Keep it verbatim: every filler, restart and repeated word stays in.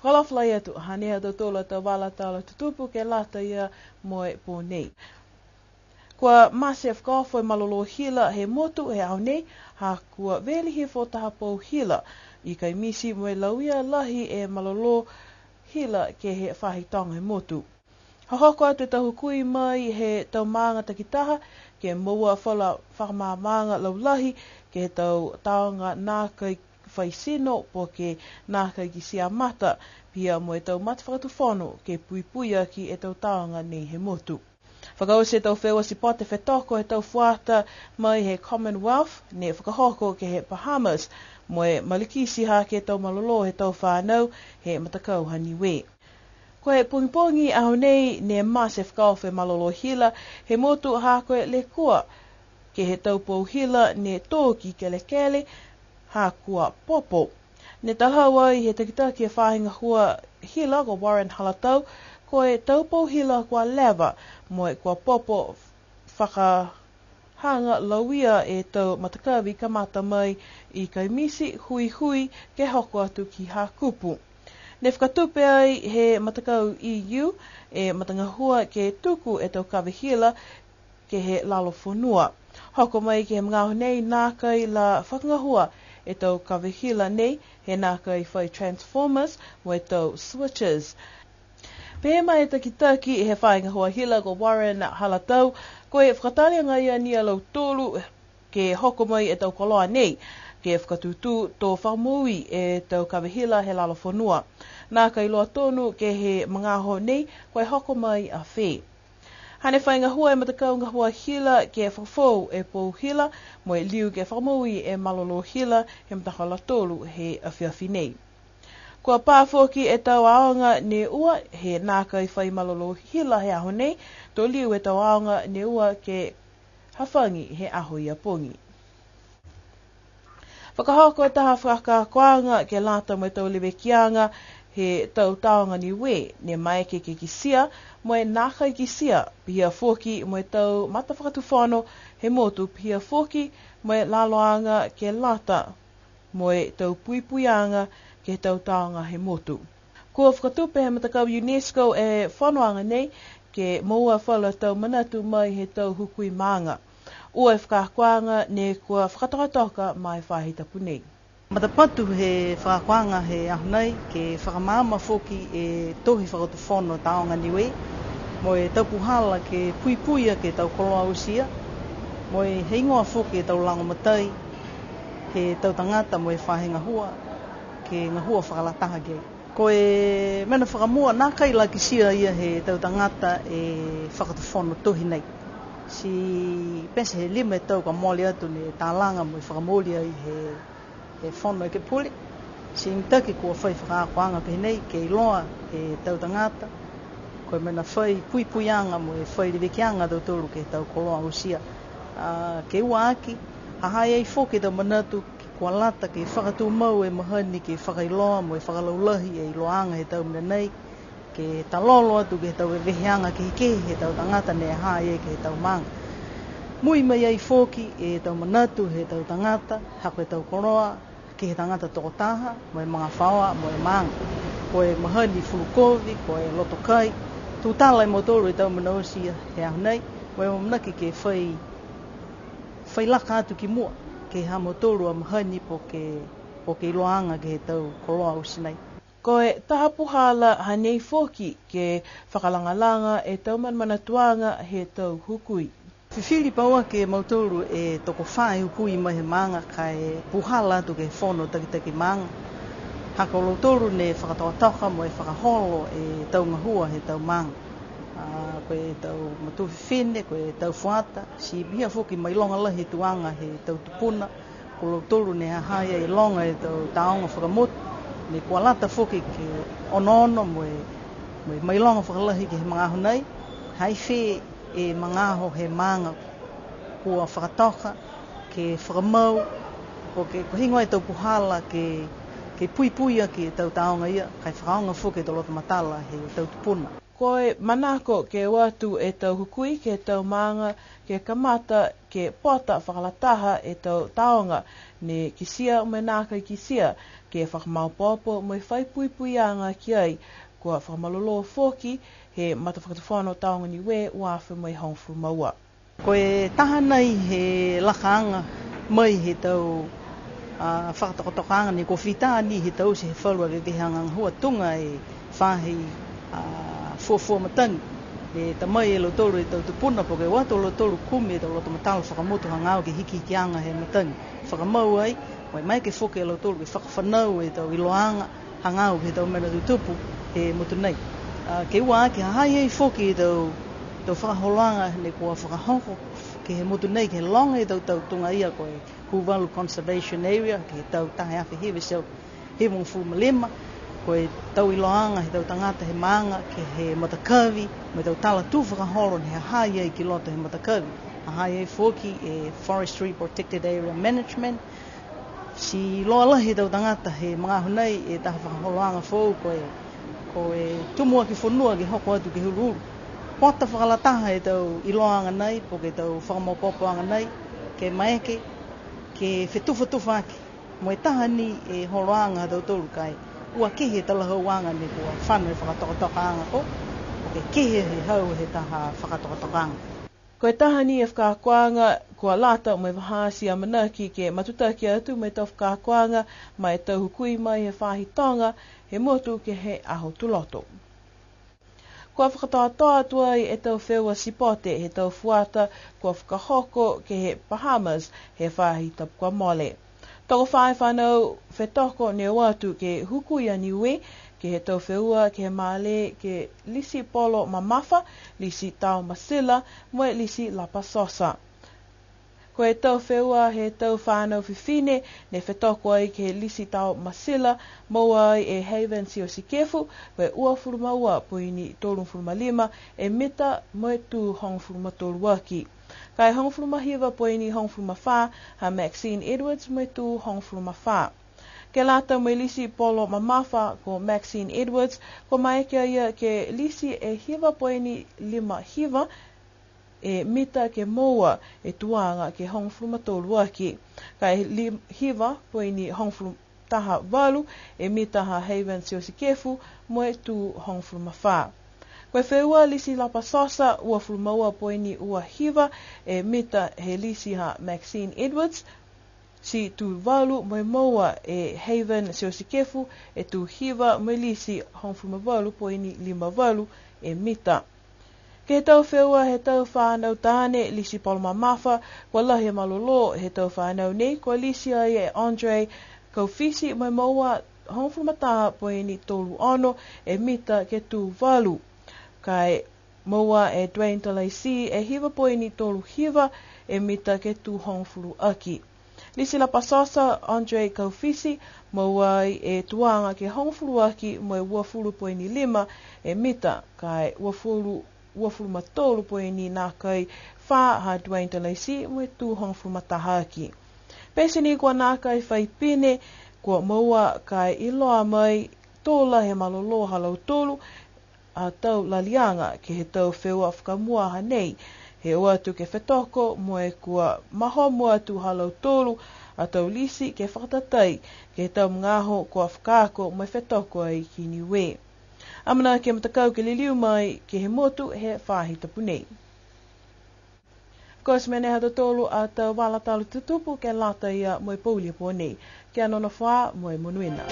Fakaalofa lahi atu, hanei ha tautolu a tau vala tala tutupu ke lata ia mo e pō nei. Kua mate fakaofo e malolō hila he motu he aho nei, ha kua veli hifo taha pou hila, i Kaimiti mo e lauia lahi e malolō hila ke he faahi toga he motu. Hohoko atu e tau hukui mai he tau maaga takitaha, ke moua falu fakamaamaaga laulahi, ke he tau taoga nākai fai tino, po ke nākai kitia mata, pihia mo e tau matafakatufono, ke puipui aki e tau taoga nei he motu. Fakaoti e tau feua sipote fetoko he tau fuata mai he Commonwealth, ne fakahoko ke he Bahamas, mo e malikiti hake e tau malolō he tau fanau he matakau ha Niue. Ko e pogipogi aho nei ne mate fakaofo e malolō hila he motu ha ko e lekua ke he tau pou hila ne tō ki kelekele ha kua popo. Ne talahau ai he takitaki e faahi gahua hila ko Warren Halatau, ko e tau pou hila kua leva mo e kua popo faka haga lauia e tau matakavi kamata mai i Kaimiti, Huihui, ke hoko atu ki Hakupu. Ne fakatupe ai he matakau E U e matagahua ke tuku e tau kave hila ke he lalo fonua. Hoko mai ke he magaaho nei nākai la fakagahua e tau kave hila nei, he nākai fai transformers mo e tau switches. Pehē mai e takitaki he faahi gahua hila ko Warren Halatau, ko e fakatali agaia ni a lautolu ke hoko mai e tau koloa nei, ke fakatūtū to fakamoui e tau kave hila he lalo fonua. Nākai iloa tonu ke he magaaho nei, ko e hoko mai a fē. Hane fai gahua e matakau gahua hila ke fakafoou e pou hila, mo e liu ke fakamoui e malolō hila he matahola tolu he afiafi nei. Kua pā foki e tau aoga ne ua he nākai fai malolō hila he aho nei, to liu e tau aoga ne ua ke hafagi he aho ia pogi. Fakahoko e taha fakaakoaga ke lata mo e tau levekiaga he tau taoga Niue, ne maeke ke kitia, mo e nākai kitia, pihia foki mo e tau matafakatufono he motu, pihia foki mo e laloaga ke lata mo e tau puipuiaga ke he tau taoga he motu. Kua fakatupe he matakau UNESCO e fonoaga nei, ke moua falu a tau manatu mai he tau hukui maaga. Ua e fakaakoaga ne kua fakatokatoka ma e faahi tapu nei. Matapatu he fakaakoaga he aho nei, ke fakamaama foki e tohi fakatufono taoga Niue, mo e tau puhala ke puipui aki e tau koloa oti ia, mo e heigoa foki e tau lagomatai he tau tagata mo e faahi gahua, ke gahua fakalataha ki ai. Ko e mena fakamua, nākai la kitia ia he tau tagata e fakatufono tohi nei. Ti pete he lima e tau ka mole atu ne talaga mo e fakamooli ai he, he Fono Ekepule. Ti mitaki kua fai fakaakoaga pehē nei, ke iloa e tau tagata, ko e mena fai puipuiaga mo e fai levekiaga a tautolu ke he tau koloa oti ia. A, ke ua aki, ha ha i ai foki e tau manatu, kua lata ke fakatumau e mahani ke fakailoa mo e fakalaulahi e iloaaga he tau mena nei, ke talolo atu ke he tau veveheaga kehekehe he tau tagata ne ha ha i ai ke he tau maaga. Mui mai ai foki e tau manatu he tau tagata, ha ko e tau koloa, ke he tagata tokotaha, mo e magafaoa, mo e maaga. Ko e mahani fulukovi, ko e lotokai, tutala e mautolu e tau mena oti ia he aho nei, mo e amanaki ke fai, fai laka atu ki mua, ke he ha mautolu a mahani po ke, po ke iloaaga ke he tau koloa oti nei. Ko e taha puhala hanei foki ke fakalagalaga e tau manamanatuaga he tau hukui. Fifili pauaki e mautolu e tokofā e hukui mai he maaga ka e puhala atu ke he fono takitaki maaga. Ha ko lautolu ne fakatokatoka mo e fakaholo e tau gahua he tau maaga. A, ko e tau matua fifine, ko e tau fuata, ti pihia foki mailoga lahi e tuaga he tau tupuna, ko lautolu ne ha ha i ai e loga e tau taoga fakamotu, ne kua lata foki ke onoono mo e, mo e mailoga fakalahi ke he magaaho nei, ha i fē e magaaho he maaga kua fakatoka ke fakamau, po ke ko e heigoa e tau puhala ke, ke puipui aki e tau taoga ia, ka e fakaaoga foki e tau loto matala he tau tupuna. Ko e manako ke o atu e tau hukui ke he tau maaga ke kamata ke pota fakalataha e tau taoga ne kitia mo e nākai kitia, Ke fakamaopoopo mo e fai puipuiaga ki ai, kua fakamalolō foki he matafakatufono Tāoga Niue ua afe mo e hogofulu ma ua. Ko e taha nei he lakaaga mai he tau, a, fakatokatokaaga nei kua fita ni he taute he falu a veveheaga gahua tuga e faahi, a, fuafua matagi. E ta mai e lautolu e tau tupuna po ke o atu a lautolu kumi e tau loto matala fakamotu hagaao ke hikihikiaga he matagi. Fakamau ai, mo e maeke foki a lautolu ke fakafanau e tau iloaaga hagaao ke he tau mena tutupu he motu nei. A, ke ua aki ha ha i ai foki e tau, tau fakaholoaga ne kua fakahoko ke he motu nei ke he loga e tau tau tuga ia ko e Huvalu Conservation Area, ke he tau taha e afe hiva e teau hivagofulu ma lima, ko e tau iloaaga he tau tagata he maaga ke he matakavi, mo e tau tala tū fakaholo ne ha ha i ai ki loto he matakavi. Ha ha i ai foki e Forestry Protected Area Management, ti iloa lahi e tau tagata he magaaho nei e taha fakaholoaga foou ko e, ko e Tumuaki Fonua ke hoko atu ke he uluulu. Pota fakalataha e tau iloaaga nei, po ke tau fakamaopoopoaga nei, ke maeke, ke fetufatufa aki. Mo e taha ni e holoaga ha tautolu ka e ua kehe e talahauaga ne kua fano e fakatokatokaaga ko, po ke kehe he hau he taha fakatokatokaaga. Ko e taha ni e fakaakoaga, kua lata mo e vahā ti amanaki ke matutaki atu mo e tau fakaakoaga ma e tau hukui mai he faahi toga he motu ke he aho Tuloto. Kua fakakatoatoa atu ai e tau feua sipote he tau fuata kua fakahoko ke he Bahamas he faahi tapu kua mole. Tokofā e fanau fetoko ne o atu ke hukui a Niue ke he tau feua ke he malē ke Lisi Polo Mamafa, Lisi Tao Masila, mo e Lisi Lapa Sosa. Ko e tau feua he tau fanau fifine ne fetoko ai ke he Lisi Tao Masila, moua ai e Haven Siosikefu, ko e uafulu ma ua poini tolugofulu ma lima e mita mo e tū hogofulu ma tolu aki. Ka e hogofulu ma hiva poini hogofulu ma fā ha Maxine Edwards mo e tū hogofulu ma fā. Ke lata mo e Lisi Polo Mamafa ko Maxine Edwards, kua maeke a ia ke lisi e hiva poini lima hiva e mita ke moua e tuaga ke hogofulu ma tolu aki. Ka e li-, hiva poini hogofulu taha valu e mita ha Haven Siosikefu mo e tū hogofulu ma fā. Ko e feua Lisi Lapa Sosa, uafulu ma ua poini ua hiva e mita he lisi ha Maxine Edwards, ti tū valu mo e moua e Haven Siosikefu e tū hiva mo e lisi hogofulu ma valu poini lima valu e mita. Ke he tau feua he tau fanau taane Lisi Polo Mamafa, kua lahi e malolō he tau fanau nei, kua lisi ai e Andre Kaufisi mo e moua hogofulu ma taha poini tolu ono e mita ke tū valu. Ka e moua e Dwayne Talaisi e hiva poini tolu hiva e mita ke tū hogofulu aki. Lisi Lapa Sosa, Andre Kaufisi, moua ai e tuaga ke hogofulu aki mo e uafulu poini lima e mita, ka e uafulu, uafulu ma tolu poini nākai fā ha Dwayne Talaisi mo e tū hogofulu ma taha aki. Pete ni kua nākai fai pine, kua moua ka e iloa mai to lahi e malolō ha lautolu a tau laliaga ke he tau feua fakamua ha nei, he o atu ke fetoko mo e kua mahomo atu ha lautolu a tau lisi ke fakatatai ke he tau magaaho kua fakaako mo e fetoko ai ki Niue. Amanaki e matakau ke liliu mai ke he motu he faahi tapu nei. Ko e mena ha tautolu a tau vala tala tutupu ke lata ia mo e pouli pō nei. Kia nonofo ā mo e monuina.